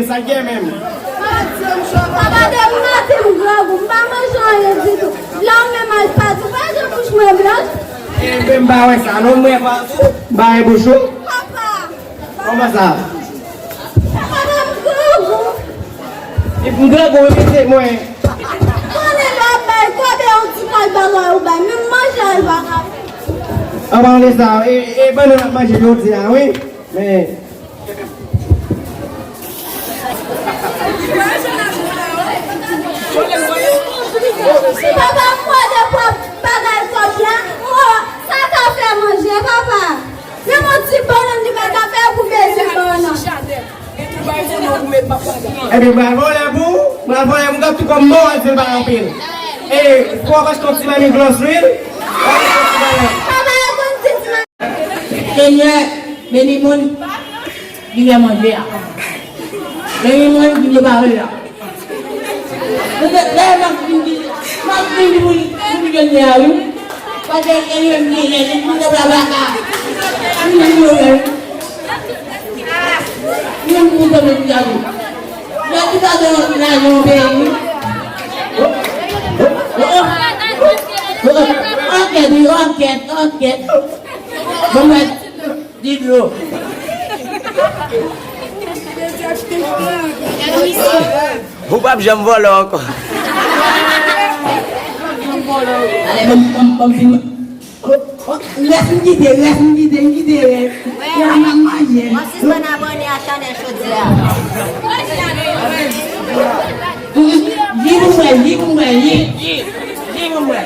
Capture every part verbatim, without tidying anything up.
Sa k gen menm? Papa, depi maten m grangou, m pa manje anyen ditou. La ou menm al pati, ou pa jan bouch mwen blanch? Enben m pa wè sa non, m wè pati, m pa wè bouch ou. Papa! Kòman sa? Papa, m grangou. Epi m grangou, epi se mwen. Konnen lè w ap bay kote yon ti kal bagay ou bay, menm manje a l pa ka fè. An palan de sa, e, e bannann ap manje jodi a, wi. Men. Papa, m wè de pwòp bagay kòb la. Oh, sa ka fè manje, papa. Menm yon ti bannann li pa ka fè pou bezwen bannann. Ebyen, m pral vòlè pou ou, m pral vòlè pou ou, m ap tou kòm mò, al fè l pa anpil. E, fò w achte yon ti manmi glòs lwil, w achte yon ti bannann. Papa, yo konn di ti manmi. Senyè, beni moun ki fè manje a. Beni moun ki prepare l la. Petèt lè m ap vin di, m ap vin di pou li, pou li vin di a wi. Paske e yo m genyen, li pou te bla bla ka. Li vin di yo wi. Li vin pou te vin di a wi. Mwen ki pa gen lajan yon peyi wi. Oh, oh, oh. Oh, oh. Ankèt wi, ankèt, ankèt. Bon, mwen. Di dlo. Ou p ap janm vòlò ankò. Ale, ban m, ban m, ban m fin. Oh, oh, rès m kite, rès m kite, m kite rès. Wè, m ap manje. Mwen sispann abòne a chanèl Chaudière. Di pou mwen, di pou mwen, di, di, di pou mwen.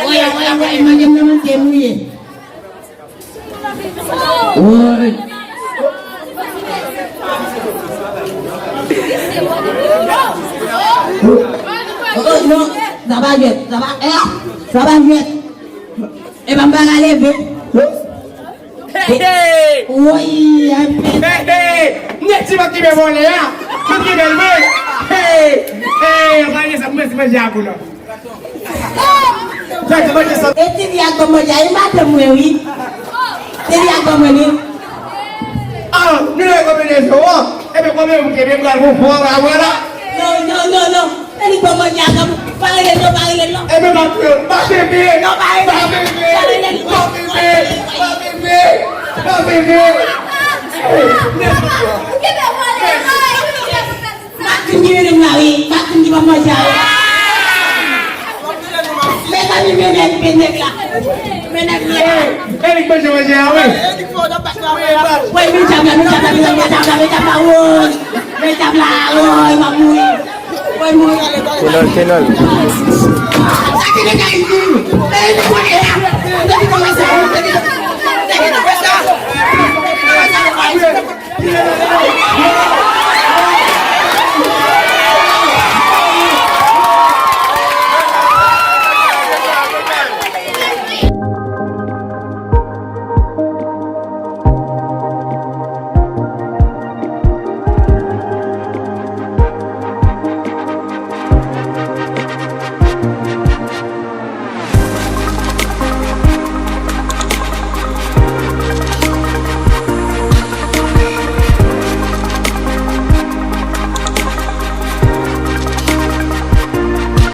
Woy, woy, woy, manje m nan manke mouye. Woy. Oh, oh, non, sa pa jwèt, sa pa, eh, sa pa jwèt. E pa m pa ka leve. Hey, hey! Woy, anpil. Hey, hey! M te di m ap kenbe vòlè a. M ap kenbe l vre. Hey! Hey, anpalan de sa, m mèsi manje a gou non. Sa ki manje sa? E ti fi a k ban manje a, e madanm mwen wi. Ti fi a k ban mwen li. Ah, nou lè konbyen de jou an? Ebyen konbyen moun ki byen pral pou fò la, wè la? Non, non, non, non. Se li k ban manje a, non. Pa rele l non, pa rele l non. Ebyen m ap touye w. Pa bebe. Non, pa rele l. Pa bebe. Pa rele l. Pa bebe. Pa bebe. Pa bebe. Ou kenbe vòlè a. Matin ki vini m la wi, matin ki pa manje a wi. Mezanmi, men nèg, men nèg la. Men nèg la. Erik manje manje a wi. Woy, men djab la, men djab la, men djab la, men djab la, woy. Men djab la, woy, m ap mouri. Woy, mouri. Kenòl, kenòl. Sa ki nèg la di? Men li konnen la. Depi kòmanse, depi, depi kòmanse.